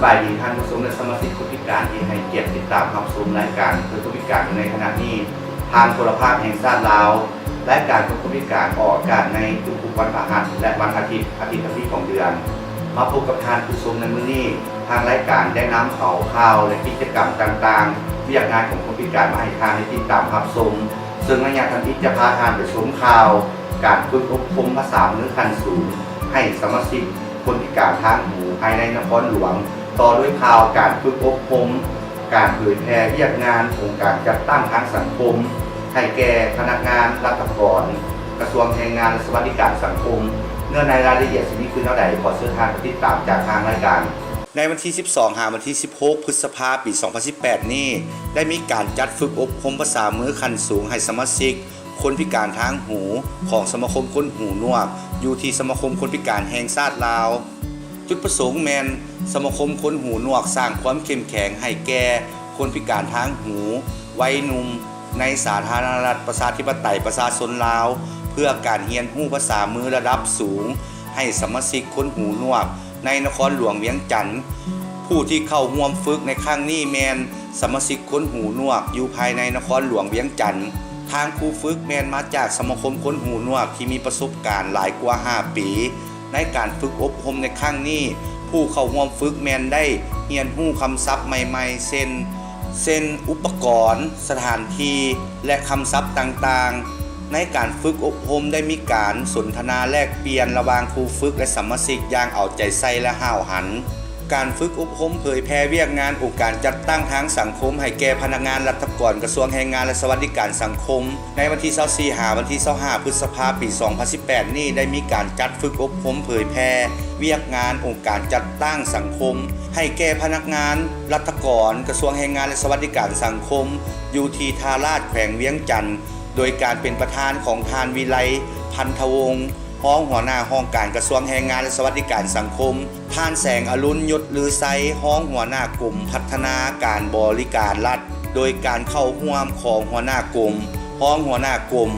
ສະບາຍດີທ່ານຜູ້ຊົມ ແລະ ສະມາຊິກຄົນພິການທີ່ໃຫ້ກຽດຕິດຕາມຮັບຊົມລາຍການເພື່ອຄົນພິການຢູ່ໃນຂະນະນີ້. ທາງໂທລະພາບແຫ່ງຊາດລາວ, ລາຍການເພື່ອຄົນພິການອອກອາກາດໃນທຸກໆວັນພະຫັດ ແລະ ວັນອາທິດ, ອາທິດທຳອິດຂອງເດືອນ. ມາພົບກັບທ່ານຜູ້ຊົມໃນມື້ນີ້, ທາງລາຍການໄດ້ນຳເອົາຂ່າວ ແລະ ກິດຈະກຳຕ່າງໆ, ວຽກງານຂອງຄົນພິການມາໃຫ້ທ່ານໄດ້ຕິດຕາມຮັບຊົມ, ເຊິ່ງໄລຍະທຳອິດຈະພາທ່ານໄປຊົມຂ່າວ ການຝຶກອົບຮົມພາສາມືຂັ້ນສູງໃຫ້ສະມາຊິກຄົນພິການທາງຫູພາຍໃນນະຄອນຫຼວງ, ຕໍ່ດ້ວຍຂ່າວການຝຶກອົບຮົມ ການເຜີຍແຜ່ວຽກງານອົງການຈັດຕັ້ງທາງສັງຄົມໃຫ້ແກ່ພະນັກງານລັດຖະກອນ ກະຊວງແຮງງານ ແລະ ສະຫວັດດີການສັງຄົມ. ເນື້ອໃນລາຍລະອຽດຊິມີຄືແນວໃດ, ຂໍເຊີນທ່ານໄປຕິດຕາມຈາກທາງລາຍການ. ໃນວັນທີສິບສອງ ຫາ ວັນທີສິບຫົກ ພຶດສະພາ ປີສອງພັນສິບແປດນີ້ ໄດ້ມີການຈັດຝຶກອົບຮົມພາສາມືຂັ້ນສູງໃຫ້ສະມາຊິກ ຄົນພິການທາງຫູຂອງສະມາຄົມຄົນຫູໜວກ ຢູ່ທີ່ສະມາຄົມຄົນພິການແຫ່ງຊາດລາວ. ຈຸດປະສົງແມ່ນສະມາຄົມຄົນຫູໜວກສ້າງຄວາມເຂັ້ມແຂງໃຫ້ແກ່ຄົນພິການທາງຫູໄວໜຸ່ມໃນສາທາລະນະລັດ ປະຊາທິປະໄຕ ປະຊາຊົນລາວ ເພື່ອການຮຽນຮູ້ພາສາມືລະດັບສູງໃຫ້ສະມາຊິກຄົນຫູໜວກ ໃນນະຄອນຫຼວງວຽງຈັນ. ຜູ້ທີ່ເຂົ້າຮ່ວມຝຶກໃນຄັ້ງນີ້ແມ່ນສະມາຊິກຄົນຫູໜວກຢູ່ພາຍໃນນະຄອນຫຼວງວຽງຈັນ. ທາງຄູຝຶກແມ່ນມາຈາກສະມາຄົມຄົນຫູໜວກທີ່ມີປະສົບການຫຼາຍກວ່າຫ້າປີ. ໃນການຝຶກອົບຮົມໃນຄັ້ງນີ້, ຜູ້ເຂົ້າຮ່ວມຝຶກແມ່ນໄດ້ຮຽນຮູ້ຄຳສັບໃໝ່ໆ ເຊັ່ນ ເຊັ່ນ ອຸປະກອນ, ສະຖານທີ່ ແລະ ຄຳສັບຕ່າງໆ. ໃນການຝຶກອົບຮົມໄດ້ມີການສົນທະນາແລກປ່ຽນລະຫວ່າງຄູຝຶກ ແລະ ສະມາຊິກຢ່າງເອົາໃຈໃສ່ ແລະ ຫ້າວຫັນ. ການຝຶກອົບຮົມເຜີຍແຜ່ວຽກງານອົງການຈັດຕັ້ງທາງສັງຄົມໃຫ້ແກ່ພະນັກງານລັດຖະກອນ ກະຊວງແຮງງານ ແລະ ສະຫວັດດີການສັງຄົມ ໃນວັນທີຊາວສີ່ ຫາ ວັນທີຊາວຫ້າ ພຶດສະພາ ປີສອງພັນສິບແປດນີ້ ໄດ້ມີການຈັດຝຶກອົບຮົມເຜີຍແຜ່ວຽກງານອົງການຈັດຕັ້ງສັງຄົມໃຫ້ແກ່ພະນັກງານລັດຖະກອນ ກະຊວງແຮງງານ ແລະ ສະຫວັດດີການສັງຄົມ ຢູ່ທີ່ທ່າລາດ ແຂວງວຽງຈັນ ໂດຍການເປັນປະທານຂອງທ່ານ ວິໄລ ພັນທະວົງ ຮອງຫົວໜ້າຫ້ອງການກະຊວງແຮງງານ ແລະ ສະຫວັດດີການສັງຄົມ, ທ່ານ ແສງອະລຸນ ຍົດລືໄຊ ຮອງຫົວໜ້າກົມພັດທະນາການບໍລິການລັດ, ໂດຍການເຂົ້າຮ່ວມຂອງຫົວໜ້າກົມ, ຮອງຫົວໜ້າກົມ,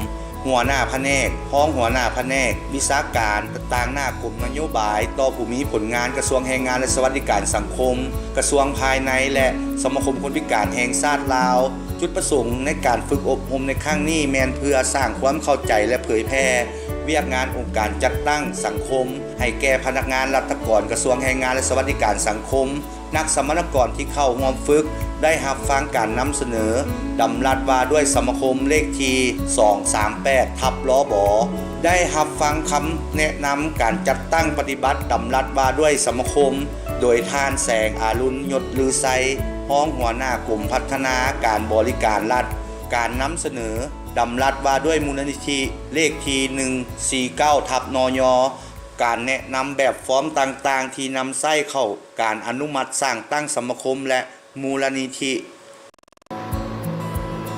ຫົວໜ້າພະແນກ, ຮອງຫົວໜ້າພະແນກ, ວິຊາການ, ຕາງໜ້າກົມນະໂຍບາຍຕໍ່ຜູ້ມີຜົນງານກະຊວງແຮງງານ ແລະ ສະຫວັດດີການສັງຄົມ, ກະຊວງພາຍໃນ ແລະ ສະມາຄົມຄົນພິການແຫ່ງຊາດລາວ. ຈຸດປະສົງໃນການຝຶກອົບຮົມໃນຄັ້ງນີ້ແມ່ນເພື່ອສ້າງຄວາມເຂົ້າໃຈ ແລະ ເຜີຍແຜ່ວຽກງານອົງການຈັດຕັ້ງສັງຄົມ ໃຫ້ແກ່ພະນັກງານລັດຖະກອນກະຊວງແຮງງານ ແລະ ສະຫວັດດີການສັງຄົມ. ນັກສຳມະນາກອນທີ່ເຂົ້າຮ່ວມຝຶກໄດ້ຮັບຟັງການນຳສະເໜີດຳລັດວ່າດ້ວຍສະມາຄົມເລກທີສອງສາມແປດ ທັບ ລບ, ໄດ້ຮັບຟັງຄຳແນະນຳການຈັດຕັ້ງປະຕິບັດດຳລັດວ່າດ້ວຍສະມາຄົມ ໂດຍທ່ານ ແສງອາລຸນ ຍົດລືໄຊ ຮອງຫົວໜ້າກົມພັດທະນາການບໍລິການລັດ, ການນຳສະເໜີດຳລັດວ່າດ້ວຍມູນນິທິເລກທີໜຶ່ງສີ່ເກົ້າ ທັບ ນຍ, ການແນະນຳແບບຟອມຕ່າງໆທີ່ນຳໃຊ້ເຂົ້າການອະນຸມັດສ້າງຕັ້ງສະມາຄົມ ແລະ ມູນນິທິ.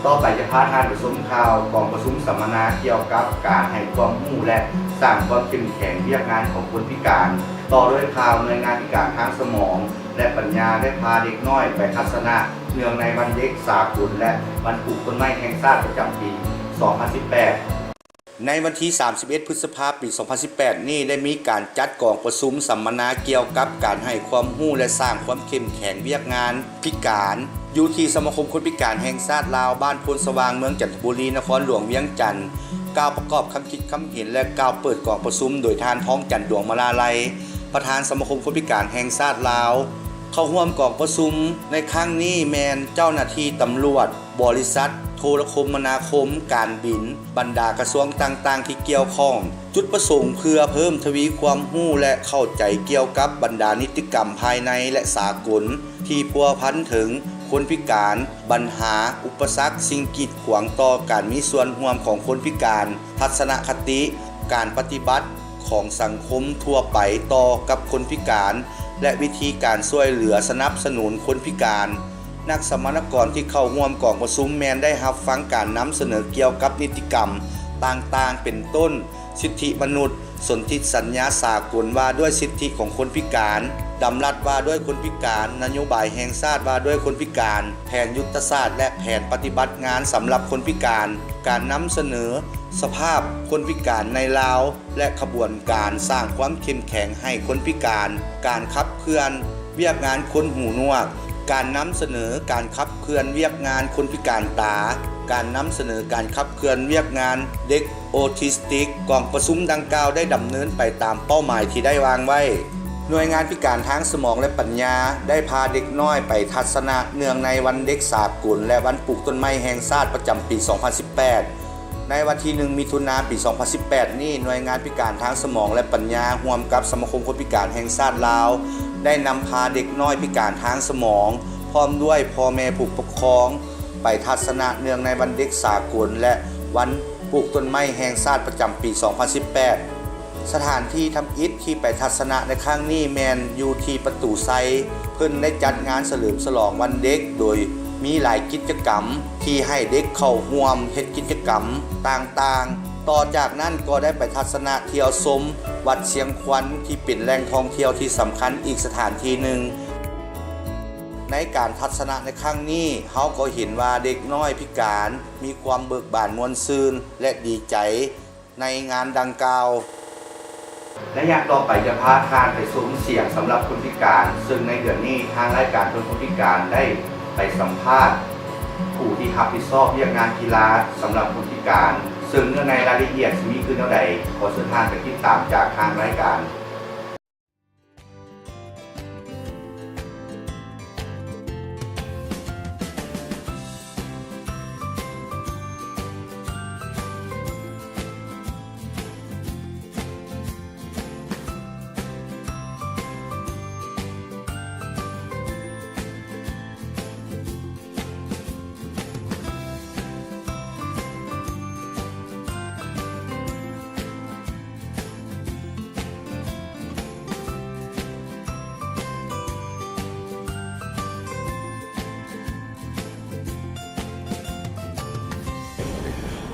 ຕໍ່ໄປຈະພາທ່ານໄປຊົມຂ່າວກອງປະຊຸມສຳມະນາກ່ຽວກັບການໃຫ້ຄວາມຮູ້ ແລະ ສ້າງຄວາມເຂັ້ມແຂງວຽກງານຂອງຄົນພິການ, ຕໍ່ດ້ວຍຂ່າວໜ່ວຍງານພິການທາງສະໝອງ ແລະ ປັນຍາ ໄດ້ພາເດັກນ້ອຍໄປທັດສະນະເນື່ອງໃນວັນເດັກສາກົນ ແລະ ວັນປູກຕົ້ນໄມ້ແຫ່ງຊາດປະຈຳປີສອງພັນສິບແປດ. ໃນວັນທີສາມສິບເອັດ ພຶດສະພາ ປີສອງພັນສິບແປດນີ້ ໄດ້ມີການຈັດກອງປະຊຸມສຳມະນາກ່ຽວກັບການໃຫ້ຄວາມຮູ້ ແລະ ສ້າງຄວາມເຂັ້ມແຂງວຽກງານພິການ ຢູ່ທີ່ສະມາຄົມຄົນພິການແຫ່ງຊາດລາວ ບ້ານໂພນສະຫວ່າງ ເມືອງຈັນທະບູລີ ນະຄອນຫຼວງວຽງຈັນ, ກ່າວປະກອບຄຳຄິດຄຳເຫັນ ແລະ ກ່າວເປີດກອງປະຊຸມໂດຍທ່ານ ທອງຈັນ ດວງມະລາໄລ ປະທານສະມາຄົມຄົນພິການແຫ່ງຊາດລາວ. ເຂົ້າຮ່ວມກອງປະຊຸມໃນຄັ້ງນີ້ແມ່ນເຈົ້າໜ້າທີ່ຕຳຫຼວດ, ບໍລິສັດໂທລະຄົມມະນາຄົມ, ການບິນ, ບັນດາກະຊວງຕ່າງໆທີ່ກ່ຽວຂ້ອງ. ຈຸດປະສົງເພື່ອເພີ່ມທະວີຄວາມຮູ້ ແລະ ເຂົ້າໃຈກ່ຽວກັບບັນດານິຕິກຳພາຍໃນ ແລະ ສາກົນ ທີ່ພົວພັນເຖິງຄົນພິການ, ບັນຫາ, ອຸປະສັກ, ສິ່ງກີດຂວາງຕໍ່ການມີສ່ວນຮ່ວມຂອງຄົນພິການ, ທັດສະນະຄະຕິ, ການປະຕິບັດຂອງສັງຄົມທົ່ວໄປຕໍ່ກັບຄົນພິການ ແລະ ວິທີການຊ່ວຍເຫຼືອສະໜັບສະໜູນຄົນພິການ. ນັກສຳມະນາກອນທີ່ເຂົ້າຮ່ວມກອງປະຊຸມແມ່ນໄດ້ຮັບຟັງການນຳສະເໜີກ່ຽວກັບນິຕິກຳຕ່າງໆ ເປັນຕົ້ນ ສິດທິມະນຸດ, ສົນທິສັນຍາສາກົນວ່າດ້ວຍສິດທິຂອງຄົນພິການ, ດຳລັດວ່າດ້ວຍຄົນພິການ, ນະໂຍບາຍແຫ່ງຊາດວ່າດ້ວຍຄົນພິການ, ແຜນຍຸດທະສາດ ແລະ ແຜນປະຕິບັດງານສຳລັບຄົນພິການ, ການນຳສະເໜີສະພາບຄົນພິການໃນລາວ ແລະ ຂະບວນການສ້າງຄວາມເຂັ້ມແຂງໃຫ້ຄົນພິການ, ການຂັບເຄື່ອນ ວຽກງານຄົນຫູໜວກ, ການນຳສະເໜີການຂັບເຄື່ອນວຽກງານຄົນພິການຕາ, ການນຳສະເໜີການຂັບເຄື່ອນວຽກງານເດັກໂອທິສຕິກ. ກອງປະຊຸມດັ່ງກ່າວໄດ້ດຳເນີນໄປຕາມເປົ້າໝາຍທີ່ໄດ້ວາງໄວ້. ໜ່ວຍງານພິການທາງສະໝອງ ແລະ ປັນຍາ ໄດ້ພາເດັກນ້ອຍໄປທັດສະນະເນື່ອງໃນວັນເດັກສາກົນ ແລະ ວັນປູກຕົ້ນໄມ້ແຫ່ງຊາດປະຈຳປີສອງພັນສິບແປດ. ໃນວັນທີໜຶ່ງ ມິຖຸນາ ປີສອງພັນສິບແປດນີ້, ໜ່ວຍງານພິການທາງສະໝອງ ແລະ ປັນຍາ ຮ່ວມກັບສະມາຄົມຄົນພິການແຫ່ງຊາດລາວ ໄດ້ນຳພາເດັກນ້ອຍພິການທາງສະໝອງ ພ້ອມດ້ວຍພໍ່ແມ່ຜູ້ປົກຄອງ ໄປທັດສະນະເນື່ອງໃນວັນເດັກສາກົນ ແລະ ວັນປູກຕົ້ນໄມ້ແຫ່ງຊາດປະຈຳປີສອງພັນສິບແປດ. ສະຖານທີ່ທຳອິດທີ່ໄປທັດສະນະໃນຄັ້ງນີ້ແມ່ນຢູ່ທີ່ປະຕູໄຊ. ເພິ່ນໄດ້ຈັດງານສະເຫຼີມສະຫຼອງວັນເດັກ ໂດຍມີຫຼາຍກິດຈະກຳທີ່ໃຫ້ເດັກເຂົ້າຮ່ວມເຮັດກິດຈະກຳຕ່າງໆ. ຕໍ່ຈາກນັ້ນກໍໄດ້ໄປທັດສະນະທ່ຽວຊົມວັດຊຽງຄວັນ ທີ່ເປັນແຫຼ່ງທ່ອງທ່ຽວທີ່ສຳຄັນອີກສະຖານທີ່ໜຶ່ງ. ໃນການທັດສະນະໃນຄັ້ງນີ້, ເຮົາກໍເຫັນວ່າເດັກນ້ອຍພິການມີຄວາມເບີກບານມ່ວນຊື່ນ ແລະ ດີໃຈ ໃນງານດັ່ງກ່າວ. ໄລຍະຕໍ່ໄປຈະພາທ່ານໄປຊົມສຽງສຳລັບຄົນພິການ, ເຊິ່ງໃນເດືອນນີ້ທາງລາຍການເພື່ອຄົນພິການໄດ້ໄປສຳພາດຜູ້ທີ່ຮັບຜິດຊອບວຽກງານກິລາສຳລັບຄົນພິການ, ເຊິ່ງເນື້ອໃນລາຍລະອຽດຊິມີຄືແນວໃດ, ຂໍເຊີນທ່ານໄປຕິດຕາມຈາກທາງລາຍການ.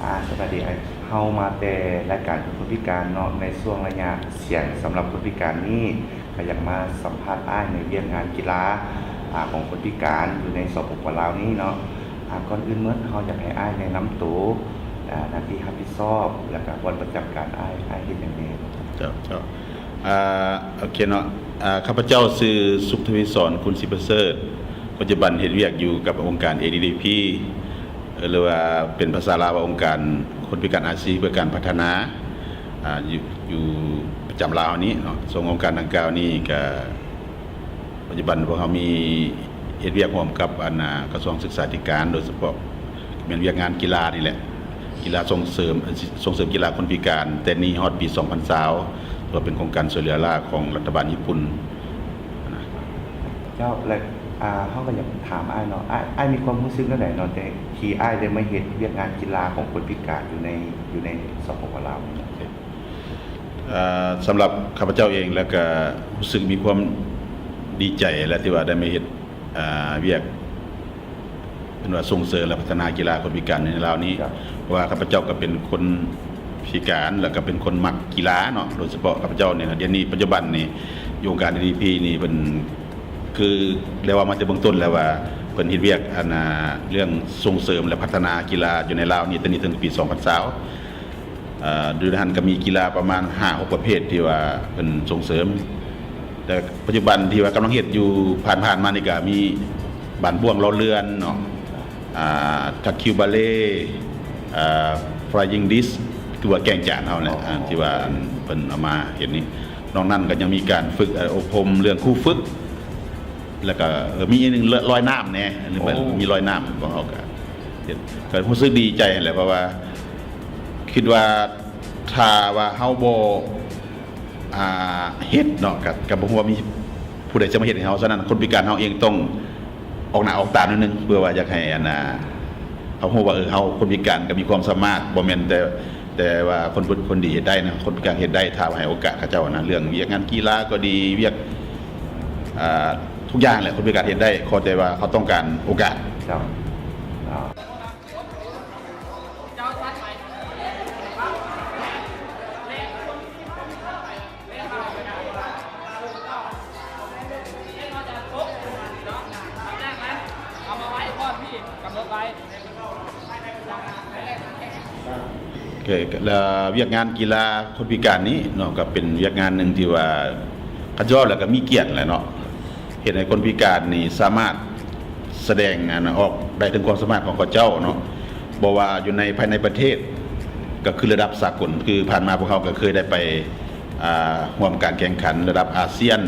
ອ່າ ສະບາຍດີອ້າຍ. ເຮົາມາແຕ່ລາຍການເພື່ອຄົນພິການເນາະ, ໃນຊ່ວງໄລຍະສຽງສຳລັບຄົນພິການນີ້ ກໍຢາກມາສຳພາດອ້າຍໃນວຽກງານກິລາ ອ່າ ຂອງຄົນພິການຢູ່ໃນ ສປປ ລາວ ນີ້ເນາະ. ອ່າ ກ່ອນອື່ນໝົດ ເຮົາຢາກໃຫ້ອ້າຍແນະນຳໂຕ, ອ່າ ໜ້າທີ່ຮັບຜິດຊອບ ແລ້ວກະບ່ອນປະຈຳການອ້າຍ, ອ້າຍເຮັດຫຍັງແດ່? ເຈົ້າ, ເຈົ້າ. ອ່າ ໂອເຄເນາະ. ອ່າ ຂ້າພະເຈົ້າຊື່ ສຸກທະວີສອນ ຄຸນສີປະເສີດ, ປັດຈຸບັນເຮັດວຽກຢູ່ກັບອົງການ ເອດີດີພີ ເອີ ຫຼືວ່າເປັນພາສາລາວວ່າອົງການຄົນພິການອາຊີບເພື່ອການພັດທະນາ ອ່າ ຢູ່ ຢູ່ປະຈຳລາວນີ້ເນາະ. ສອງອົງການດັ່ງກ່າວນີ້ກະ ປັດຈຸບັນພວກເຮົາມີເຮັດວຽກຮ່ວມກັບ ອັນ ອ່າ ກະຊວງສຶກສາທິການ ໂດຍສະເພາະແມ່ນວຽກງານກິລານີ້ແຫຼະ, ກິລາສົ່ງເສີມ ສົ່ງເສີມກິລາຄົນພິການ ແຕ່ນີ້ຮອດປີສອງພັນຊາວ ເພື່ອເປັນໂຄງການຊ່ວຍເຫຼືອລ້າຂອງລັດຖະບານຍີ່ປຸ່ນນະ. ເຈົ້າ ແລະ ອ່າ ເຮົາກໍຢາກຖາມອ້າຍເນາະ, ອ້າຍ ອ້າຍມີຄວາມຮູ້ສຶກແນວໃດເນາະ ທີ່ ທີ່ອ້າຍໄດ້ມາເຮັດວຽກງານກິລາຂອງຄົນພິການຢູ່ໃນ ຢູ່ໃນ ສປປ ລາວນີ້ເນາະ? ເອີ ສຳລັບຂ້າພະເຈົ້າເອງ ແລ້ວກະຮູ້ສຶກມີຄວາມດີໃຈ ແລະ ທີ່ວ່າໄດ້ມາເຮັດ ເອີ ວຽກ ເປັນວ່າສົ່ງເສີມ ແລະ ພັດທະນາກິລາຄົນພິການໃນລາວນີ້. ເພາະວ່າຂ້າພະເຈົ້າກໍເປັນຄົນພິການ ແລ້ວກໍເປັນຄົນມັກກິລາເນາະ, ໂດຍສະເພາະຂ້າພະເຈົ້ານີ້ນະ ດຽວນີ້ປັດຈຸບັນນີ້ ຢູ່ອົງການ ເອດີດີພີ ນີ້ ເພິ່ນ ຄືໄດ້ເວົ້າມາແຕ່ເບື້ອງຕົ້ນແລ້ວວ່າ ເພິ່ນເຮັດວຽກ ອັນ ເລື່ອງສົ່ງເສີມ ແລະ ພັດທະນາກິລາຢູ່ໃນລາວນີ້ ແຕ່ນີ້ເຖິງປີສອງພັນຊາວ. ເອີ ຢູ່ໃນຫັ້ນກໍມີກິລາປະມານຫ້າຫົກປະເພດທີ່ວ່າເພິ່ນສົ່ງເສີມ, ແຕ່ປັດຈຸບັນທີ່ວ່າກຳລັງເຮັດຢູ່ ຜ່ານໆມານີ້ກໍມີບານບ້ວງລໍ້ເລື່ອນເນາະ, ອ່າ ທັກຄິວບາເລ, ອ່າ ຟລາຍິງດິສ ຄືວ່າແກ່ງຈານເຮົາແຫຼະ ອໍ ທີ່ວ່າເພິ່ນເອົາມາເຮັດນີ້. ນອກນັ້ນກໍຍັງມີການຝຶກ ເອີ ອົບຮົມເລື່ອງຄູຝຶກ ແລ້ວກໍ ເອີ ມີອີກໜຶ່ງລອຍນ້ຳແດ່ ໂອ້ ມີລອຍນ້ຳ ພວກເຮົາກໍເຮັດ ກໍຮູ້ສຶກດີໃຈຫັ້ນແຫຼະ ເພາະວ່າຄິດວ່າຖ້າວ່າເຮົາບໍ່ ອ່າ ເຮັດເນາະ ກໍ ກໍບໍ່ຮູ້ວ່າມີຜູ້ໃດຈະມາເຮັດໃຫ້ເຮົາ. ສະນັ້ນ ຄົນພິການເຮົາເອງຕ້ອງອອກໜ້າອອກຕາໜ້ອຍໜຶ່ງ ເພື່ອວ່າຢາກໃຫ້ ອັນ ອ່າ ເຮົາຮູ້ວ່າ ເອີ ເຮົາຄົນພິການກໍມີຄວາມສາມາດ ບໍ່ແມ່ນແຕ່ ແຕ່ວ່າຄົນ ຄົນດີເຮັດໄດ້ນະ, ຄົນພິການເຮັດໄດ້ ຖ້າວ່າໃຫ້ໂອກາດເຂົາເຈົ້ານະ. ເລື່ອງວຽກງານກິລາກໍດີ ວຽກ ອ່າ ທຸກຢ່າງແຫຼະ ຄົນພິການເຮັດໄດ້ ຂໍແຕ່ວ່າເຂົາຕ້ອງການໂອກາດ. ເຈົ້າ ເຈົ້າ. ໂອເຄ ແລ້ວວຽກງານກິລາຄົນພິການນີ້ເນາະ ກໍເປັນວຽກງານໜຶ່ງທີ່ວ່າ ຄັນເວົ້າແລ້ວກໍມີກຽດແຫຼະເນາະ, ເຮັດໃຫ້ຄົນພິການນີ້ສາມາດສະແດງ ອັນ ອອກໄດ້ເຖິງຄວາມສາມາດຂອງເຂົາເຈົ້າເນາະ, ບໍ່ວ່າຢູ່ໃນ ພາຍໃນປະເທດ ກໍຄືລະດັບສາກົນ. ຄືຜ່ານມາພວກເຮົາກໍເຄີຍໄດ້ໄປ ອ່າ ຮ່ວມການແຂ່ງຂັນລະດັບອາຊຽນ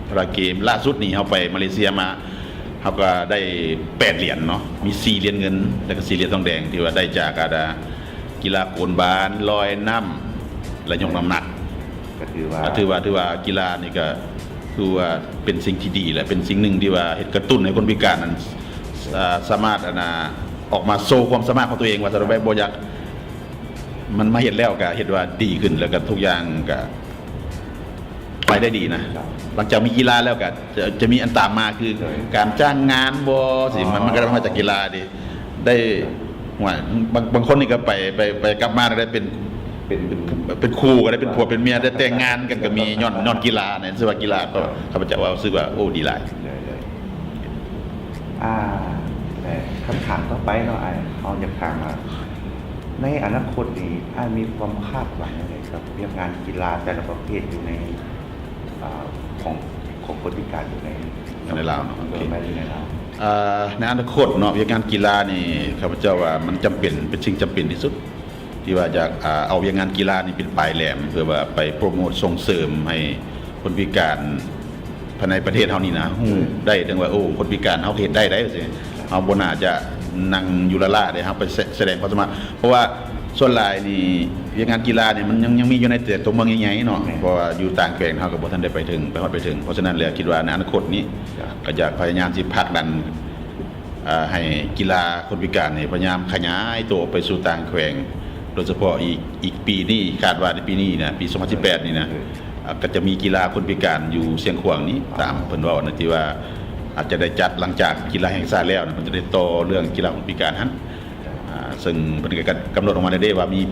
ພາຣາເກມ. ລ່າສຸດນີ້ເຮົາໄປມາເລເຊຍມາ ເຮົາກໍໄດ້ແປດຫຼຽນເນາະ, ມີສີ່ຫຼຽນເງິນ ແລ້ວກໍສີ່ຫຼຽນທອງແດງ ທີ່ວ່າໄດ້ຈາກ ອ່າ ກິລາໂກນບານ, ລອຍນ້ຳ ແລະ ຍົກນ້ຳໜັກ. ກໍຖືວ່າ ກໍຖືວ່າ ຖືວ່າກິລານີ້ກໍຖືວ່າເປັນສິ່ງທີ່ດີ ແລະ ເປັນສິ່ງໜຶ່ງທີ່ວ່າເຮັດກະຕຸ້ນໃຫ້ຄົນພິການນັ້ນ ອ່າ ສາມາດ ອັນນ່າ ອອກມາໂຊຄວາມສາມາດຂອງຕົວເອງ ວ່າຊັ້ນ ແບບບໍ່ຢາກ ມັນມາເຮັດແລ້ວກໍເຮັດວ່າດີຂຶ້ນ ແລ້ວກໍທຸກຢ່າງກໍໄປໄດ້ດີນະ. ຫຼັງຈາກມີກິລາແລ້ວກໍຈະ ຈະມີອັນຕາມມາ ຄືການຈ້າງງານບໍ່ ຊິ ມັນ ມັນກໍໄດ້ມາຈາກກິລາເດ້. ໄດ້ ໂອ້ຍ ບາງ ບາງຄົນນີ້ກໍໄປ ໄປ ໄປກັບມາໄດ້ເປັນ ເປັນ ເປັນຄູ່ກໍໄດ້ ເປັນຜົວເປັນເມຍໄດ້ ແຕ່ງງານກັນກໍມີ ຍ້ອນ ຍ້ອນກິລານີ້. ຊື່ວ່າກິລາກໍ ຂ້າພະເຈົ້າວ່າ ຮູ້ສຶກວ່າ ໂອ້ ດີຫຼາຍ. ໂດຍ ໂດຍ ອ່າ ແລະ ຄຳຖາມຕໍ່ໄປເນາະ ອ້າຍ ເຮົາຢາກຖາມວ່າ ໃນອະນາຄົດນີ້ ອ້າຍມີຄວາມຄາດຫວັງຫຍັງໃດກັບວຽກງານກິລາແຕ່ລະປະເພດຢູ່ໃນ ອ່າ ຂອງ ຂອງຄົນພິການຢູ່ໃນ ໃນລາວເນາະ? ໂອເຄ ແມ່ນ ຢູ່ໃນລາວ. ເອີ ໃນອະນາຄົດເນາະ ວຽກງານກິລານີ້ ຂ້າພະເຈົ້າວ່າມັນຈຳເປັນ ເປັນສິ່ງຈຳເປັນທີ່ສຸດ ທີ່ວ່າຈະ ອ່າ ເອົາວຽກງານກິລານີ້ເປັນປາຍແຫຼມ ເພື່ອວ່າໄປໂປຣໂມດສົ່ງເສີມໃຫ້ຄົນພິການພາຍໃນປະເທດເຮົານີ້ນະ ຮູ້ໄດ້ເຖິງວ່າ ໂອ້ ຄົນພິການເຮົາກໍເຮັດໄດ້ໄດ໋ ວ່າຊີ້. ເຮົາບໍ່ໜ້າຈະນັ່ງຢູ່ລ້າໆເດ້ ເຮົາໄປສະ ສະແດງຄວາມສາມາດ ເພາະວ່າສ່ວນຫຼາຍນີ້ ວຽກງານກິລານີ້ ມັນຍັງ ຍັງມີຢູ່ໃນແຕ່ຕົວເມືອງໃຫຍ່ໆເນາະ. ແມ່ນ. ເພາະວ່າຢູ່ຕ່າງແຂວງເຮົາກໍບໍ່ທັນໄດ້ໄປເຖິງ ໄປຮອດໄປເຖິງ. ເພາະສະນັ້ນແລ້ວ ຄິດວ່າໃນອະນາຄົດນີ້ ເຈົ້າ ກໍຢາກພະຍາຍາມຊິຜັກດັນ ເອີ ໃຫ້ກິລາຄົນພິການນີ້ພະຍາຍາມຂະຫຍາຍຕົວອອກໄປສູ່ຕ່າງແຂວງ ໂດຍສະເພາະອີກ ອີກປີນີ້ ຄາດວ່າໃນປີນີ້ນະ ປີສອງພັນສິບແປດນີ້ນະ ເອີ ອ່າ ກໍຈະມີກິລາຄົນພິການຢູ່ຊຽງຂວາງນີ້ ຕາມເພິ່ນເວົ້ານະ ທີ່ວ່າອາດຈະໄດ້ຈັດ ຫຼັງຈາກກິລາແຫ່ງຊາດແລ້ວນະ ເພິ່ນຈະໄດ້ຕໍ່ເລື່ອງກິລາຄົນພິການຫັ້ນ. ອ່າ ເຊິ່ງເພິ່ນກໍກຳນົດອອກມາແລ້ວເດ້ວ່າມີ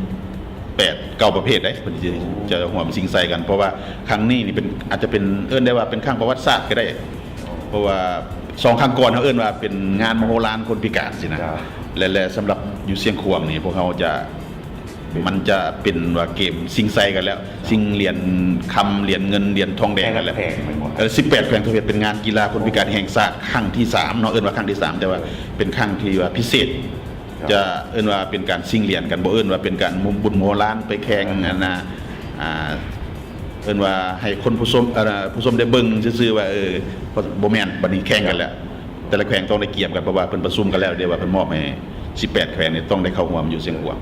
ແປດ ເກົ້າປະເພດເດ້ ເພິ່ນຈະ ຈະຮ່ວມຊິງໄຊກັນ. ເພາະວ່າຄັ້ງນີ້ນີ້ເປັນ ອາດຈະເປັນ ເອີ້ນໄດ້ວ່າເປັນຄັ້ງປະຫວັດສາດກໍໄດ້ ເພາະວ່າສອງຄັ້ງກ່ອນເຮົາເອີ້ນວ່າເປັນງານມະໂຫລານຄົນພິການຊີ້ນະ. ເຈົ້າ. ແລະ ແລະ ສຳລັບຢູ່ຊຽງຂວາງນີ້ ພວກເຮົາຈະ ມັນຈະເປັນວ່າເກມຊິງໄຊກັນແລ້ວ ຊິງຫຼຽນຄຳ ຫຼຽນເງິນ ຫຼຽນທອງແດງກັນແລ້ວ. ແຕ່ລະແຂວງແມ່ນບໍ່? ເອີ ສິບແປດແຂວງທົ່ວປະເທດ ເປັນງານກິລາຄົນພິການແຫ່ງຊາດຄັ້ງທີສາມເນາະ ເອີ້ນວ່າຄັ້ງທີສາມ ແຕ່ວ່າເປັນຄັ້ງທີ່ວ່າພິເສດ. ເຈົ້າ. ຈະເອີ້ນວ່າເປັນການຊິງຫຼຽນກັນ ບໍ່ເອີ້ນວ່າເປັນການບຸນໂມລານໄປແຂ່ງ ເອີ ອັນນ່າ ອ່າ ເອີ້ນວ່າໃຫ້ຄົນຜູ້ຊົມ ເອີ ຜູ້ຊົມໄດ້ເບິ່ງຊື່ໆວ່າ ເອີ ບໍ່ແມ່ນ ບັດນີ້ແຂ່ງກັນແລ້ວ. ແຕ່ລະແຂວງຕ້ອງໄດ້ກຽມກັນ ເພາະວ່າເພິ່ນປະຊຸມກັນແລ້ວເດ້ວ່າເພິ່ນມອບໃຫ້ສິບແປດແຂວງນີ້ຕ້ອງໄດ້ເຂົ້າຮ່ວມຢູ່ຊຽງຂວາງ.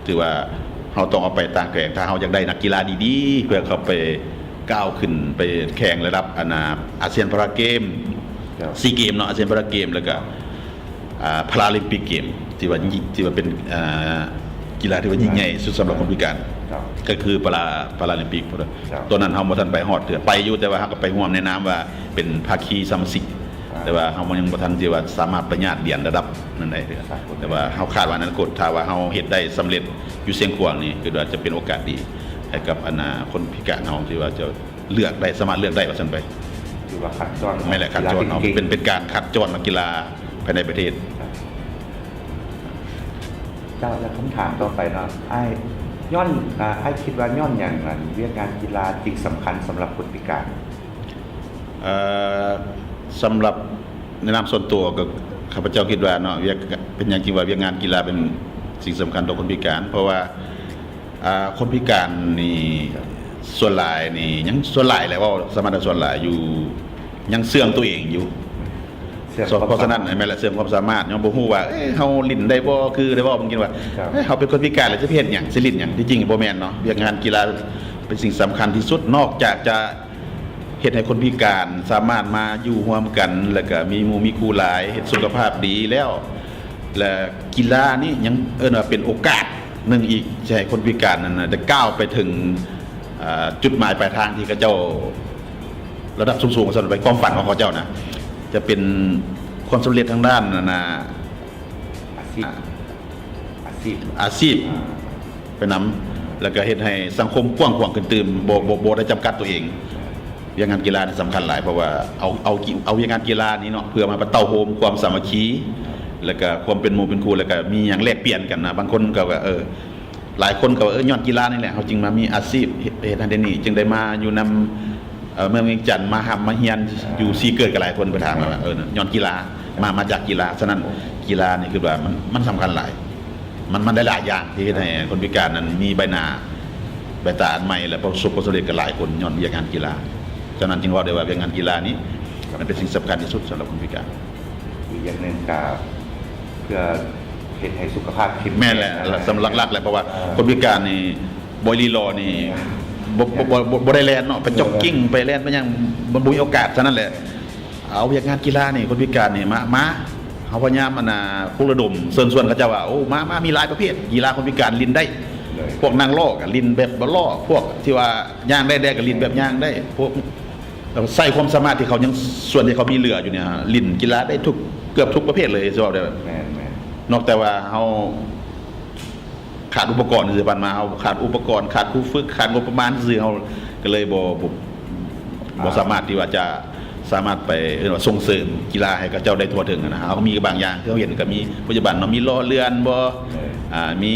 ຖືວ່າເຮົາຕ້ອງເອົາໄປຕ່າງແຂວງ ຖ້າເຮົາຢາກໄດ້ນັກກິລາດີໆ ເພື່ອເຂົ້າໄປກ້າວຂຶ້ນໄປແຂ່ງລະດັບ ອັນນ່າ ອາຊຽນພາຣາເກມ ເຈົ້າ ຊີເກມເນາະ ອາຊຽນພາຣາເກມ ແລ້ວກໍ ອ່າ ພາຣາລິມປິກເກມ ທີ່ວ່າຍິ່ງ ທີ່ວ່າເປັນ ອ່າ ກິລາທີ່ວ່າຍິ່ງໃຫຍ່ສຸດສຳລັບຄົນພິການ ເຈົ້າ ກໍຄືພາຣາ ພາຣາລິມປິກ. ເຈົ້າ. ຕອນນັ້ນເຮົາບໍ່ທັນໄປຮອດເທື່ອ ໄປຢູ່ ແຕ່ວ່າເຮົາກໍໄປຮ່ວມໃນນາມວ່າເປັນພາຄີສະມາຊິກ ອ່າ ແຕ່ວ່າເຮົາຍັງບໍ່ທັນທີ່ວ່າສາມາດໄປຍາດຫຼຽນລະດັບນັ້ນໄດ້ເທື່ອ. ສາກົນ. ແຕ່ວ່າເຮົາຄາດວ່າອະນາຄົດ ຖ້າວ່າເຮົາເຮັດໄດ້ສຳເລັດຢູ່ຊຽງຂວາງນີ້ ຄິດວ່າຈະເປັນໂອກາດດີໃຫ້ກັບ ອັນນ່າ ຄົນພິການເຮົາ ທີ່ວ່າຈະ ເລືອກໄດ້ ສາມາດເລືອກໄດ້ວ່າຊັ້ນໄປ. ຖືວ່າຄັດຈ້ອນ ແມ່ນແຫຼະ ຄັດຈ້ອນເນາະ ກິລາເກັ່ງໆ ເປັນ ເປັນການຄັດຈ້ອນນັກກິລາພາຍໃນປະເທດ. ເຈົ້າ ແລ້ວຄຳຖາມຕໍ່ໄປເນາະ ອ້າຍ ຍ້ອນ ອ່າ ອ້າຍຄິດວ່າຍ້ອນຫຍັງ ອັນ ວຽກງານກິລາຈຶ່ງສຳຄັນສຳລັບຄົນພິການ? ເອີ ສຳລັບໃນນາມສ່ວນຕົວກໍ ຂ້າພະເຈົ້າຄິດວ່າເນາະ ວຽກ ເປັນຫຍັງຈຶ່ງວ່າວຽກງານກິລາເປັນສິ່ງສຳຄັນຕໍ່ຄົນພິການ? ເພາະວ່າ ອ່າ ຄົນພິການນີ້ ສ່ວນຫຼາຍນີ້ ຍັງ ສ່ວນຫຼາຍແຫຼະ ເວົ້າສາມາດວ່າສ່ວນຫຼາຍຢູ່ ຍັງເຊື່ອງຕົວເອງຢູ່. ເຊື່ອງ ເພາະສະນັ້ນ ຄວາມສາມາດ ແມ່ນແຫຼະ ເຊື່ອງຄວາມສາມາດ ຍັງບໍ່ຮູ້ວ່າ ເອີ ເຮົາຫຼິ້ນໄດ້ບໍ່ ຄືໄດ້ເວົ້າ ບາງທີວ່າ ເຈົ້າ ເອີ ເຮົາເປັນຄົນພິການແລ້ວຈະໄປເຮັດຫຍັງ ຊິຫຼິ້ນຫຍັງ? ທີ່ຈິງບໍ່ແມ່ນເນາະ ວຽກງານກິລາເປັນສິ່ງສຳຄັນທີ່ສຸດ ນອກຈາກຈະ ເຮັດໃຫ້ຄົນພິການສາມາດມາຢູ່ຮ່ວມກັນ ແລ້ວກະມີໝູ່ມີຄູ່ຫຼາຍ ເຮັດສຸຂະພາບດີແລ້ວ ແລະ ກິລານີ້ຍັງເອີ້ນວ່າເປັນໂອກາດໜຶ່ງອີກ ທີ່ໃຫ້ຄົນພິການນັ້ນນະ ໄດ້ກ້າວໄປເຖິງ ເອີ ຈຸດໝາຍປາຍທາງທີ່ເຂົາເຈົ້າ ລະດັບສູງໆ ວ່າຊັ້ນໄປ ຄວາມຝັນຂອງເຂົາເຈົ້ານະ ຈະເປັນຄວາມສຳເລັດທາງດ້ານ ອັນນ່າ ອາຊີບ ອາ ອາຊີບ ອາຊີບ ອ່າ ໄປນຳ ແລ້ວກໍເຮັດໃຫ້ສັງຄົມກວ້າງຂວາງຂຶ້ນຕື່ມ ບໍ່ ບໍ່ ບໍ່ໄດ້ຈຳກັດຕົວເອງ. ວຽກງານກິລານີ້ສຳຄັນຫຼາຍ ເພາະວ່າເອົາ ເອົາ ເອົາວຽກງານກິລານີ້ເນາະ ເພື່ອມາປະເຕົ້າໂຮມຄວາມສາມັກຄີ ແລ້ວກໍຄວາມເປັນໝູ່ເປັນຄູ່ ແລ້ວກໍມີຫຍັງແລກປ່ຽນກັນນະ. ບາງຄົນກໍວ່າ ເອີ ຫຼາຍຄົນກໍວ່າ ເອີ ຍ້ອນກິລານີ້ແຫຼະ ເຮົາຈຶ່ງມາມີອາຊີບ ເຮັດ ເຮັດນັ້ນເຮັດນີ້ ຈຶ່ງໄດ້ມາຢູ່ນຳ ເອີ ເມືອງວຽງຈັນ ມາຮ່ຳມາຮຽນຢູ່ສີເກີດກໍຫຼາຍຄົນ ໄປຖາມວ່າ ເອີ ຍ້ອນກິລາ ມາ ມາຈາກກິລາ. ສະນັ້ນ ກິລານີ້ຄືວ່າມັນ ມັນສຳຄັນຫຼາຍ ມັນ ມັນຫຼາຍໆຢ່າງທີ່ເຮັດໃຫ້ຄົນພິການນັ້ນມີໃບໜ້າ ໃບຕາອັນໃໝ່ ແລະ ປະສົບຜົນສຳເລັດກັນຫຼາຍຄົນ ຍ້ອນວຽກງານກິລາ. ສະນັ້ນຈຶ່ງເວົ້າໄດ້ວ່າວຽກງານກິລານີ້ ມັນເປັນສິ່ງສຳຄັນທີ່ສຸດສຳລັບຄົນພິການ. ອີກຢ່າງໜຶ່ງກໍເພື່ອເຮັດໃຫ້ສຸຂະພາບເຂັ້ມແຂງ. ແມ່ນແຫຼະ ສຳລັບຫຼັກໆແຫຼະ ເພາະວ່າ ເອີ ຄົນພິການນີ້ ບໍ່ລີລໍນີ້ ແມ່ນ ບໍ່ ບໍ່ ບໍ່ ບໍ່ ບໍ່ໄດ້ແລ່ນເນາະ ໄປ ເອີ ຈັອກກິ້ງ ໄປແລ່ນໄປຫຍັງ ມັນບໍ່ມີໂອກາດ. ສະນັ້ນແຫຼະ ເອົາວຽກງານກິລານີ້ ຄົນພິການນີ້ມາ ມາ ເຮົາພະຍາຍາມ ອັນນ່າ ປຸກລະດົມເຊີນຊວນເຂົາເຈົ້າວ່າ ໂອ້ ມາ ມາ ມີຫຼາຍປະເພດ ກິລາຄົນພິການຫຼິ້ນໄດ້ ໂດຍ ພວກນັກລໍ້ກໍຫຼິ້ນແບບບໍ່ລໍ້ ພວກທີ່ວ່າຍ່າງໄດ້ແດ່ກໍຫຼິ້ນແບບຍ່າງໄດ້ ພວກ ແລ້ວໃຊ້ຄວາມສາມາດທີ່ເຂົາຍັງ ສ່ວນທີ່ເຂົາມີເຫຼືອຢູ່ນີ້ ຫຼິ້ນກິລາໄດ້ທຸກ ເກືອບທຸກປະເພດເລີຍ ຊິເວົ້າໄດ້. ແມ່ນໆ ນອກແຕ່ວ່າເຮົາ ຂາດອຸປະກອນຊື່ໆ ຜ່ານມາເຮົາຂາດອຸປະກອນ ຂາດຄູຝຶກ ຂາດງົບປະມານຊື່ໆ ເຮົາກໍເລີຍບໍ່ ບໍ່ ບໍ່ສາມາດທີ່ວ່າຈະສາມາດໄປ ເອີ້ນວ່າສົ່ງເສີມກິລາໃຫ້ເຂົາເຈົ້າໄດ້ທົ່ວເຖິງຫັ້ນນະ. ເຮົາກໍມີບາງຢ່າງທີ່ເຮົາເຫັນ ກໍມີປັດຈຸບັນເນາະ ມີລໍ້ເລື່ອນບໍ່ ເອີ ອ່າ ມີ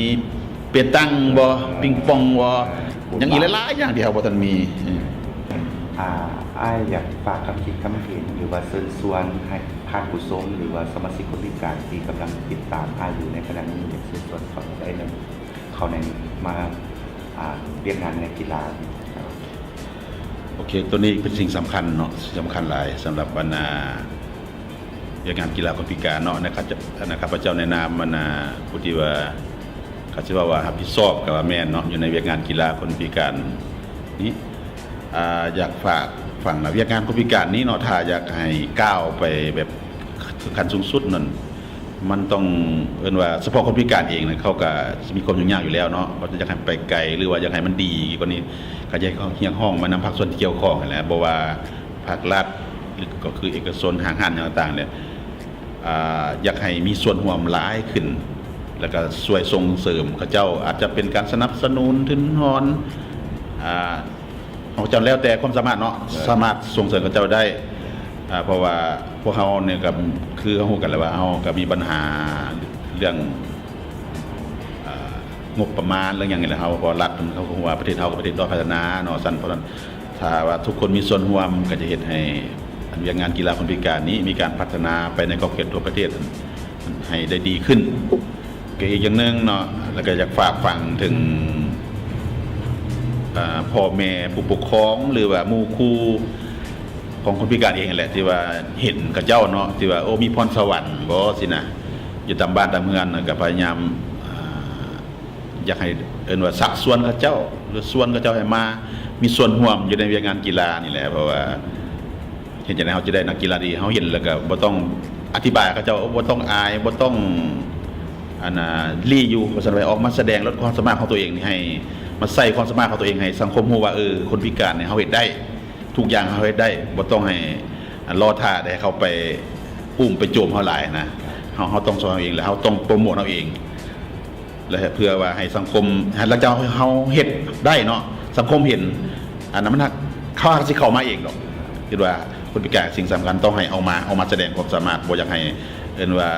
ເປຕັງບໍ່ ເອີ ປິງປອງບໍ່ ເອີ ຍັງອີກຫຼາຍໆຢ່າງທີ່ເຮົາບໍ່ທັນມີ. ເອີ ອ່າ ອ້າຍຢາກຝາກຄຳຄິດຄຳເຫັນ ຫຼືວ່າເຊີນຊວນໃຫ້ທ່ານຜູ້ຊົມ ຫຼືວ່າສະມາຊິກຄົນພິການທີ່ກຳລັງຕິດຕາມອ້າຍຢູ່ໃນຂະນະນີ້ ຢາກເຊີນຊວນເຂົາໄດ້ນຳ ເຂົ້າໃນ ມາ ອ່າ ວຽກງານໃນກິລາ. ໂອເຄ ໂຕນີ້ເປັນສິ່ງສຳຄັນເນາະ ສຳຄັນຫຼາຍສຳລັບບັນດາວຽກງານກິລາຄົນພິການເນາະ. ໃນຂ້າພະເຈົ້າ ໃນນາມບັນດາຜູ້ທີ່ວ່າ ຂ້າຊິເວົ້າວ່າຮັບຜິດຊອບກໍວ່າແມ່ນເນາະ ຢູ່ໃນວຽກງານກິລາຄົນພິການນີ້ ອ່າ ຢາກຝາກຝັງວ່າວຽກງານຄົນພິການນີ້ເນາະ ຖ້າຢາກໃຫ້ກ້າວໄປແບບຂັ້ນສູງສຸດນັ້ນ ມັນຕ້ອງເອີ້ນວ່າສະເພາະຄົນພິການເອງນະ ເຂົາກະຊິມີຄວາມຫຍຸ້ງຍາກຢູ່ແລ້ວເນາະ. ເຂົາຢາກໃຫ້ໄປໄກ ຫຼືວ່າຢາກໃຫ້ມັນດີກວ່ານີ້ ກະຢາກຮຽກຮ້ອງມານຳພາກສ່ວນທີ່ກ່ຽວຂ້ອງຫັ້ນແຫຼະ ບໍ່ວ່າພາກລັດ ຫຼືກໍຄືເອກະຊົນ ຫ້າງຮ້ານຫຍັງຕ່າງໆແຫຼະ ອ່າ ຢາກໃຫ້ມີສ່ວນຮ່ວມຫຼາຍຂຶ້ນ ແລ້ວກະຊ່ວຍສົ່ງເສີມເຂົາເຈົ້າ ອາດຈະເປັນການສະໜັບສະໜູນທຶນຮອນ ອ່າ ຂອງເຈົ້າແລ້ວແຕ່ຄວາມສາມາດເນາະ ເອີ ສາມາດສົ່ງເສີມເຂົາເຈົ້າໄດ້ ອ່າ ເພາະວ່າພວກເຮົານີ້ກໍຄືເຮົາຮູ້ກັນແລ້ວວ່າເຮົາກໍມີບັນຫາເລື່ອງ ອ່າ ງົບປະມານເລື່ອງຫຍັງນີ້ແຫຼະ ເຮົາ ເພາະລັດເຂົາກໍຮູ້ວ່າປະເທດເຮົາກໍປະເທດດ້ອຍພັດທະນາເນາະ ຊັ້ນ ເພາະນັ້ນຖ້າວ່າທຸກຄົນມີສ່ວນຮ່ວມ ກໍຈະເຮັດໃຫ້ອັນວຽກງານກິລາຄົນພິການນີ້ມີການພັດທະນາໄປໃນຂອບເຂດທົ່ວປະເທດ ໃຫ້ໄດ້ດີຂຶ້ນ. ກໍອີກຢ່າງໜຶ່ງເນາະ ແລ້ວກໍຢາກຝາກຝັງເຖິງ ອ່າ ພໍ່ແມ່ ຜູ້ປົກຄອງ ຫຼືວ່າໝູ່ຄູ່ຂອງຄົນພິການເອງຫັ້ນແຫຼະ ທີ່ວ່າເຫັນເຂົາເຈົ້າເນາະ ທີ່ວ່າ ໂອ້ ມີພອນສະຫວັນບໍ່ ຊີ້ນະ ຢູ່ຕາມບ້ານຕາມເຮືອນ ກໍພະຍາຍາມ ອ່າ ຢາກໃຫ້ ເອີ້ນວ່າຊັກຊວນເຂົາເຈົ້າ ຫຼືຊວນເຂົາເຈົ້າໃຫ້ມາມີສ່ວນຮ່ວມຢູ່ໃນວຽກງານກິລານີ້ແຫຼະ ເພາະວ່າ ເຮັດຈັ່ງໃດເຮົາຈະໄດ້ນັກກິລາດີ ເຮົາເຫັນແລ້ວກໍບໍ່ຕ້ອງອະທິບາຍເຂົາເຈົ້າ ບໍ່ຕ້ອງອາຍ ບໍ່ຕ້ອງ ອັນນ່າ ຫຼີ້ຢູ່ ວ່າຊັ້ນໄປ ອອກມາສະແດງລວດຄວາມສາມາດຂອງຕົວເອງນີ້ ໃຫ້ມາໃຊ້ຄວາມສາມາດຂອງຕົວເອງ ໃຫ້ສັງຄົມຮູ້ວ່າ ເອີ ຄົນພິການນີ້ເຮົາເຮັດໄດ້ ທຸກຢ່າງເຮົາເຮັດໄດ້ ບໍ່ຕ້ອງໃຫ້ລໍຖ້າແຕ່ເຂົາໄປອຸ້ມໄປໂຈມເຮົາຫຼາຍນະ ເຮົາ ເຮົາຕ້ອງຊ່ອຍເຮົາເອງ ແລະເຮົາຕ້ອງໂປຣໂມດເຮົາເອງ. ແລະເພື່ອວ່າໃຫ້ສັງຄົມ ໃຫ້ຫຼັງຈາກເຮົາເຮັດໄດ້ເນາະ ສັງຄົມເຫັນ ອັນນັ້ນມັນ ເຂົາຊິເຂົ້າມາເອງດອກ. ຄິດວ່າຄົນພິການສິ່ງສຳຄັນຕ້ອງໃຫ້ອອກມາ ອອກມາສະແດງຄວາມສາມາດ ບໍ່ຢາກໃຫ້ເອີ້ນວ່າ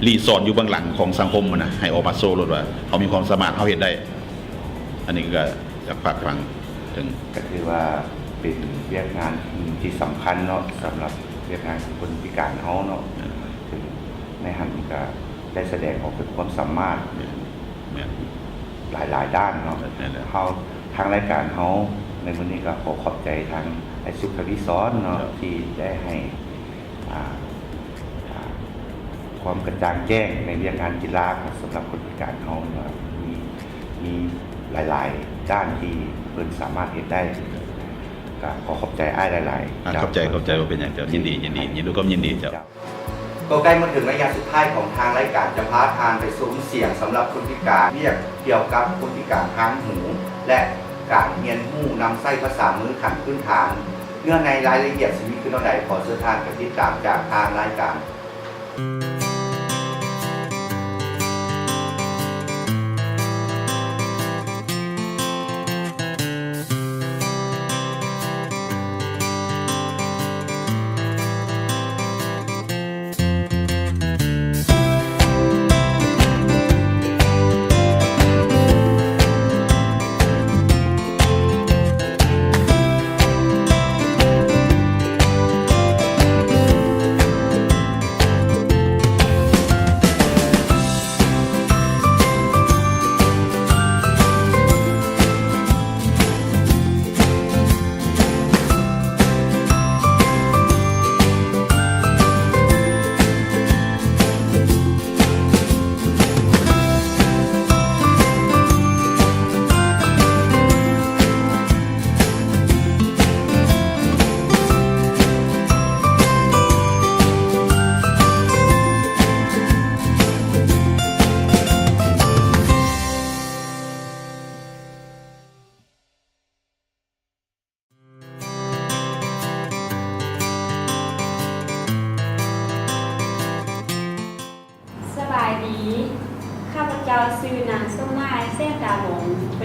ລີ້ຊ່ອນຢູ່ເບື້ອງຫຼັງຂອງສັງຄົມຫັ້ນນະ ໃຫ້ອອກມາໂຊໂລດວ່າເຮົາມີຄວາມສາມາດ ເຮົາເຮັດໄດ້. ອັນນີ້ກໍຢາກຝາກຝັງເຖິງ ກໍຖືວ່າເປັນວຽກງານທີ່ສຳຄັນເນາະ ສຳລັບວຽກງານຂອງຄົນພິການເຮົາເນາະ ເຊິ່ງໃນຫັ້ນກໍ ໄດ້ສະແດງອອກເຖິງຄວາມສາມາດ ແມ່ນ ແມ່ນ ຫຼາຍໆດ້ານເນາະ. ແມ່ນແລ້ວ ເຮົາ ທາງລາຍການເຮົາໃນມື້ນີ້ກໍຂໍຂອບໃຈທາງອ້າຍສຸກທະວີສອນເນາະ ເຈົ້າ ທີ່ໄດ້ໃຫ້ ອ່າ ອ່າ ຄວາມກະຈ່າງແຈ້ງໃນວຽກງານກິລາ ສຳລັບຄົນພິການເຮົາວ່າມີ ມີຫຼາຍໆດ້ານທີ່ເພິ່ນສາມາດເຮັດໄດ້. ກໍຂໍຂອບໃຈອ້າຍຫຼາຍໆ. ອ່າ ເຈົ້າ ຂອບໃຈ ຂອບໃຈ ບໍ່ເປັນຫຍັງເຈົ້າ. ຍິນດີ ຍິນດີ ຍິນດີ ດ້ວຍຄວາມຍິນດີເຈົ້າ. ກໍໃກ້ມາເຖິງໄລຍະສຸດທ້າຍຂອງທາງລາຍການ ຈະພາທ່ານໄປຊົມສຽງສຳລັບຄົນພິການ, ວຽກກ່ຽວກັບຄົນພິການທາງຫູ ແລະ ການຮຽນຮູ້ນຳໃຊ້ພາສາມືຂັ້ນພື້ນຖານ. ເນື້ອໃນລາຍລະອຽດຊິມີຄືແນວໃດ, ຂໍເຊີນທ່ານໄປຕິດຕາມຈາກທາງລາຍການ.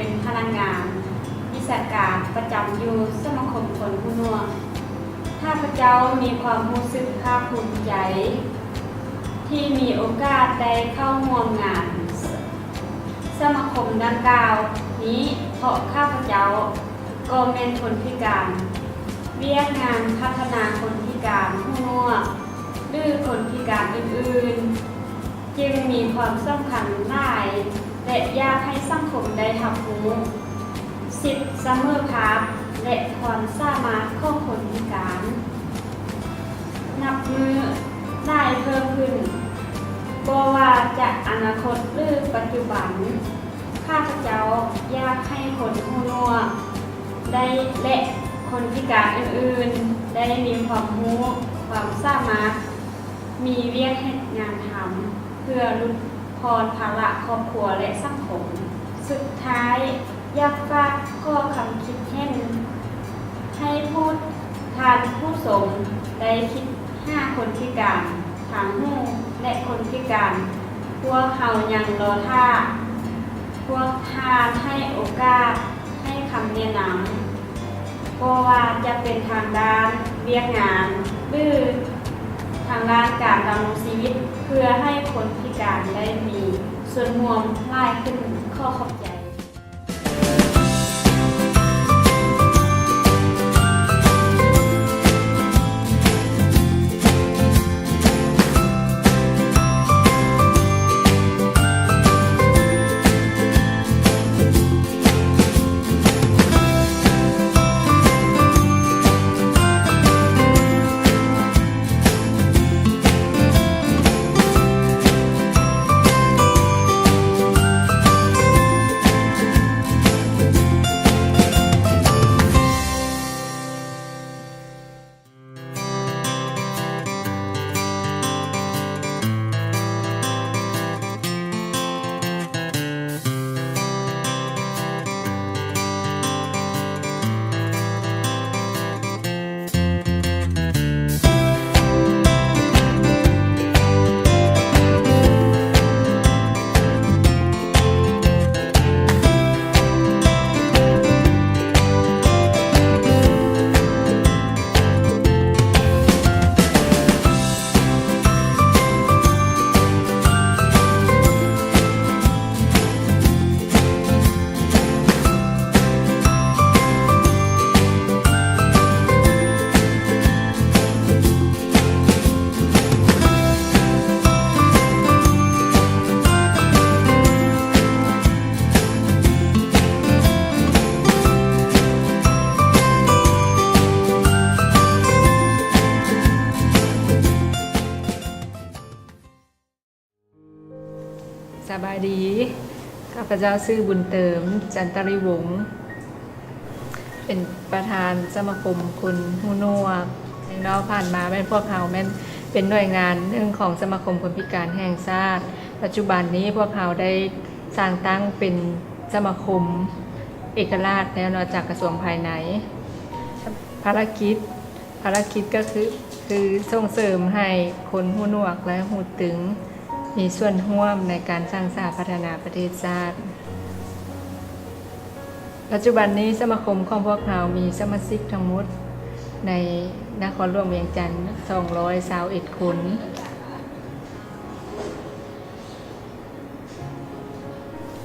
ເປັນພະນັກງານວິຊາການປະຈຳຢູ່ສະມາຄົມຄົນຫູໜວກ. ຂ້າພະເຈົ້າມີຄວາມຮູ້ສຶກພາກພູມໃຈທີ່ມີໂອກາດໄດ້ເຂົ້າຮ່ວມງານສະມາຄົມດັ່ງກ່າວນີ້ ເພາະຂ້າພະເຈົ້າກໍແມ່ນຄົນພິການ. ວຽກງານພັດທະນາຄົນພິການຫູໜວກ ຫຼື ຄົນພິການອື່ນໆ ຈຶ່ງມີຄວາມສຳຄັນຫຼາຍ ແລະ ຢາກໃຫ້ສັງຄົມໄດ້ຮັບຮູ້ສິດສະເໝີພາບ ແລະ ຄວາມສາມາດຂອງຄົນພິການ ນັບມື້ຫຼາຍເພີ່ມຂຶ້ນ, ບໍ່ວ່າຈະອະນາຄົດ ຫຼື ປັດຈຸບັນ. ຂ້າພະເຈົ້າຢາກໃຫ້ຄົນຫູໜວກໄດ້ ແລະ ຄົນພິການອື່ນໆ ໄດ້ມີຄວາມຮູ້, ຄວາມສາມາດ, ມີວຽກເຮັດງານທຳ ເພື່ອຫຼຸດຜ່ອນພາລະຄອບຄົວ ແລະ ສັງຄົມ. ສຸດທ້າຍ, ຢາກຝາກຂໍ້ຄຳຄິດເຫັນໃຫ້ຜູ້ ທ່ານຜູ້ຊົມໄດ້ຄິດຫາຄົນພິການທາງຫູ ແລະ ຄົນພິການພວກເຮົາຍັງລໍຖ້າ. ພວກທ່ານໃຫ້ໂອກາດ, ໃຫ້ຄຳແນະນຳ, ບໍ່ວ່າຈະເປັນທາງດ້ານວຽກງານ ຫຼື ທາງດ້ານການດຳລົງຊີວິດ ເພື່ອໃຫ້ຄົນພິການໄດ້ມີສ່ວນຮ່ວມຫຼາຍຂຶ້ນ. ຂໍຂອບໃຈ. ສະບາຍດີ, ຂ້າພະເຈົ້າຊື່ບຸນເຕີມ ຈັນຕະລິວົງ, ເປັນປະທານສະມາຄົມຄົນຫູໜວກ. ເນາະ ຜ່ານມາແມ່ນພວກເຮົາແມ່ນເປັນໜ່ວຍງານໜຶ່ງຂອງສະມາຄົມຄົນພິການແຫ່ງຊາດ. ປັດຈຸບັນນີ້ພວກເຮົາໄດ້ສ້າງຕັ້ງເປັນສະມາຄົມເອກະລາດແລ້ວເນາະ ຈາກກະຊວງພາຍໃນ. ພາລະກິດ ພາລະກິດກໍຄື ຄືສົ່ງເສີມໃຫ້ຄົນຫູໜວກ ແລະ ຫູຕຶງ ມີສ່ວນຮ່ວມໃນການສ້າງສາພັດທະນາປະເທດຊາດ. ປັດຈຸບັນນີ້ສະມາຄົມຂອງພວກເຮົາມີສະມາຊິກທັງໝົດໃນນະຄອນຫຼວງວຽງຈັນ ສອງຮ້ອຍຊາວເອັດຄົນ.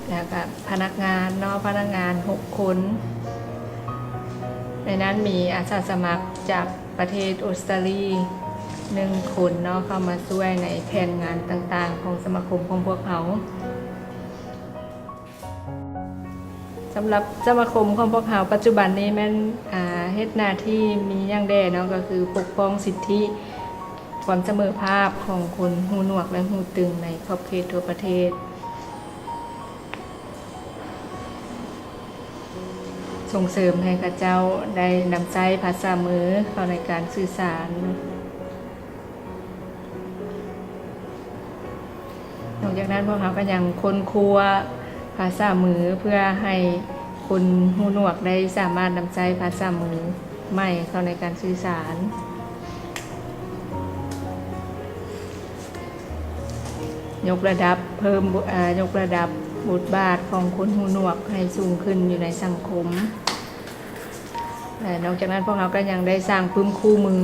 ແລ້ວກະພະນັກງານເນາະ, ພະນັກງານຫົກຄົນ, ໃນນັ້ນມີອາສາສະໝັກຈາກປະເທດອົດສະຕາລີໜຶ່ງຄົນເນາະ ເຂົ້າມາຊ່ວຍໃນແຜນງານຕ່າງໆຂອງສະມາຄົມຂອງພວກເຮົາ. ສຳລັບສະມາຄົມຂອງພວກເຮົາປັດຈຸບັນນີ້ແມ່ນ ອາ ເຮັດໜ້າທີ່ມີຫຍັງແດ່ເນາະ, ກໍຄືປົກປ້ອງສິດທິ ຄວາມສະເໝີພາບຂອງຄົນຫູໜວກ ແລະ ຫູຕຶງໃນຂອບເຂດທົ່ວປະເທດ, ສົ່ງເສີມໃຫ້ເຂົາເຈົ້າໄດ້ນຳໃຊ້ພາສາມືເຂົ້າໃນການສື່ສານ. ນອກຈາກນັ້ນ, ພວກເຮົາກໍຍັງຄົ້ນຄວ້າພາສາມື ເພື່ອໃຫ້ຄົນຫູໜວກໄດ້ສາມາດນຳໃຊ້ພາສາມືໃໝ່ເຂົ້າໃນການສື່ສານ. ຍົກລະດັບເພີ່ມ ເອີ ຍົກລະດັບ ບົດບາດຂອງຄົນຫູໜວກໃຫ້ສູງຂຶ້ນຢູ່ໃນສັງຄົມ. ແລະ ນອກຈາກນັ້ນ ພວກເຮົາກໍຍັງໄດ້ສ້າງປຶ້ມຄູ່ມື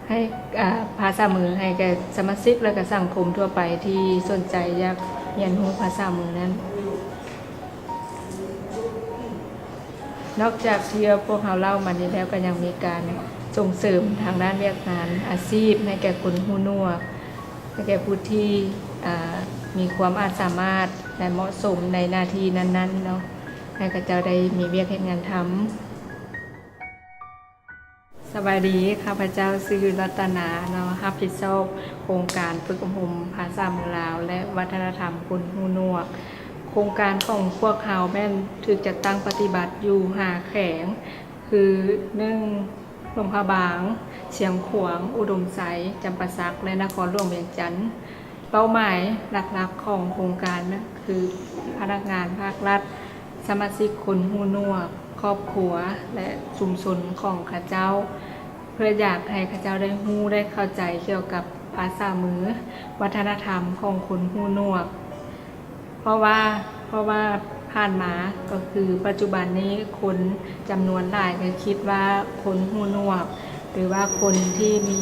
ໃຫ້ ອາ ພາສາມືໃຫ້ແກ່ສະມາຊິກ ແລະ ກໍສັງຄົມທົ່ວໄປທີ່ສົນໃຈຢາກຮຽນຮູ້ພາສາມືນັ້ນ. ນອກຈາກທີ່ພວກເຮົາເລົ່າມານີ້ແລ້ວ ກໍຍັງມີການສົ່ງເສີມທາງດ້ານວຽກງານອາຊີບໃຫ້ແກ່ຄົນຫູໜວກ ໃຫ້ແກ່ຜູ້ທີ່ ອາ ມີຄວາມອາດສາມາດ ແລະ ເໝາະສົມໃນໜ້າທີ່ນັ້ນໆເນາະ ໃຫ້ເຂົາເຈົ້າໄດ້ມີວຽກເຮັດງານທຳ. ສະບາຍດີ, ຂ້າພະເຈົ້າຊື່ລັດຕະນາເນາະ, ຮັບຜິດຊອບໂຄງການຝຶກອົບຮົມພາສາມືລາວ ແລະ ວັດທະນະທຳຄົນຫູໜວກ. ໂຄງການຂອງພວກເຮົາແມ່ນຖືກຈັດຕັ້ງປະຕິບັດຢູ່ຫ້າແຂວງ ຄື ໜຶ່ງ ຫຼວງພະບາງ, ຊຽງຂວາງ, ອຸດົມໄຊ, ຈຳປາສັກ ແລະ ນະຄອນຫຼວງວຽງຈັນ. ເປົ້າໝາຍຫຼັກໆຂອງໂຄງການນະ ຄືພະນັກງານພາກລັດ, ສະມາຊິກຄົນຫູໜວກ, ຄອບຄົວ ແລະ ຊຸມຊົນຂອງເຂົາເຈົ້າ ເພື່ອຢາກໃຫ້ເຂົາເຈົ້າໄດ້ຮູ້ໄດ້ເຂົ້າໃຈກ່ຽວກັບພາສາມື, ວັດທະນະທຳຂອງຄົນຫູໜວກ. ເພາະວ່າ ເພາະວ່າຜ່ານມາ ກໍຄືປັດຈຸບັນນີ້ ຄົນຈຳນວນຫຼາຍກໍຄິດວ່າຄົນຫູໜວກ ຫຼືວ່າຄົນທີ່ມີ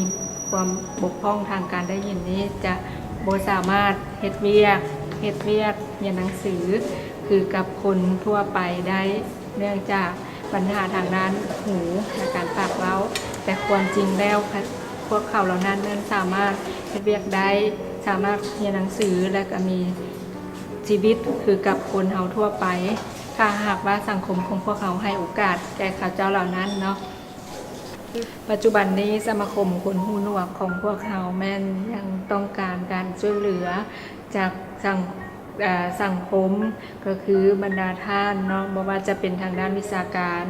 ຄວາມບົກຜ່ອງທາງການໄດ້ຍິນນີ້ ຈະບໍ່ສາມາດເຮັດວຽກ ເຮັດວຽກ ຮຽນໜັງສື ຄືກັບຄົນທົ່ວໄປໄດ້ ເນື່ອງຈາກບັນຫາທາງດ້ານຫູ ແລະ ການປາກເວົ້າ. ແຕ່ຄວາມຈິງແລ້ວ ພວກເຂົາເຫຼົ່ານັ້ນແມ່ນສາມາດເຮັດວຽກໄດ້, ສາມາດຮຽນໜັງສື ແລະ ກໍມີຊີວິດຄືກັບຄົນເຮົາທົ່ວໄປ ຖ້າຫາກວ່າສັງຄົມຂອງພວກເຮົາໃຫ້ໂອກາດແກ່ເຂົາເຈົ້າເຫຼົ່ານັ້ນເນາະ. ປັດຈຸບັນນີ້ ສະມາຄົມຄົນຫູໜວກຂອງພວກເຮົາແມ່ນຍັງຕ້ອງການການຊ່ວຍເຫຼືອຈາກສັງ ເອີ ສັງຄົມ ກໍຄືບັນດາທ່ານເນາະ, ບໍ່ວ່າຈະເປັນທາງດ້ານວິຊາການ,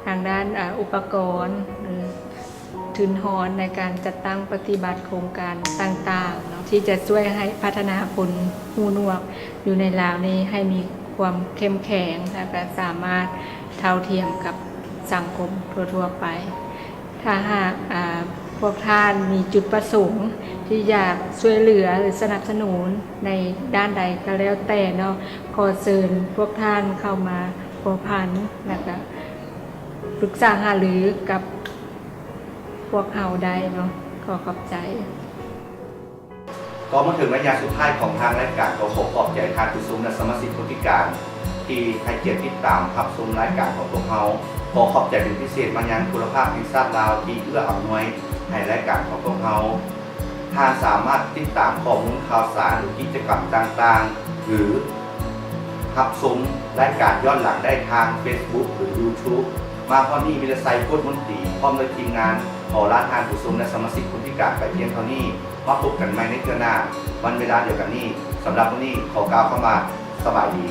ທາງດ້ານ ເອີ ອຸປະກອນ ຫຼື ທຶນຮອນໃນການຈັດຕັ້ງປະຕິບັດໂຄງການຕ່າງໆເນາະ ທີ່ຈະຊ່ວຍໃຫ້ພັດທະນາຄົນຫູໜວກຢູ່ໃນລາວນີ້ໃຫ້ມີຄວາມເຂັ້ມແຂງ ແລະ ກໍສາມາດເທົ່າທຽມກັບສັງຄົມທົ່ວໆໄປ. ຖ້າຫາກ ອາ ພວກທ່ານມີຈຸດປະສົງທີ່ຢາກຊ່ວຍເຫຼືອ ຫຼື ສະໜັບສະໜູນໃນດ້ານໃດກໍແລ້ວແຕ່ເນາະ, ຂໍເຊີນພວກທ່ານເຂົ້າມາພົວພັນ ແລ້ວກໍປຶກສາຫາລືກັບພວກເຮົາໄດ້ເນາະ. ຂໍຂອບໃຈ. ກໍມາເຖິງໄລຍະສຸດທ້າຍຂອງທາງລາຍການ, ກໍຂໍຂອບໃຈທ່ານຜູ້ຊົມ ແລະ ສະມາຊິກຄົນພິການ ທີ່ໃຫ້ກຽດຕິດຕາມຮັບຊົມລາຍການຂອງພວກເຮົາ. ຂໍຂອບໃຈເປັນພິເສດມາຍັງໂທລະພາບແຫ່ງຊາດລາວ ທີ່ເອື້ອອຳນວຍໃຫ້ລາຍການຂອງພວກເຮົາ. ທ່ານສາມາດຕິດຕາມຂໍ້ມູນຂ່າວສານ ຫຼື ກິດຈະກຳຕ່າງໆ ຫຼື ຮັບຊົມລາຍການຍ້ອນຫຼັງໄດ້ທາງເຟສບຸກ ຫຼື ຢູທູບ. ມາຮອດນີ້ ວິລະໄຊ ໂຄດມົນຕີ ພ້ອມດ້ວຍທີມງານ ຂໍລາທ່ານຜູ້ຊົມ ແລະ ສະມາຊິກຄົນພິການໄປພຽງເທົ່ານີ້. ມາພົບກັນໃໝ່ໃນເທື່ອໜ້າ ວັນເວລາດຽວກັນນີ້. ສຳລັບມື້ນີ້ ຂໍກ່າວຄຳວ່າ ສະບາຍດີ.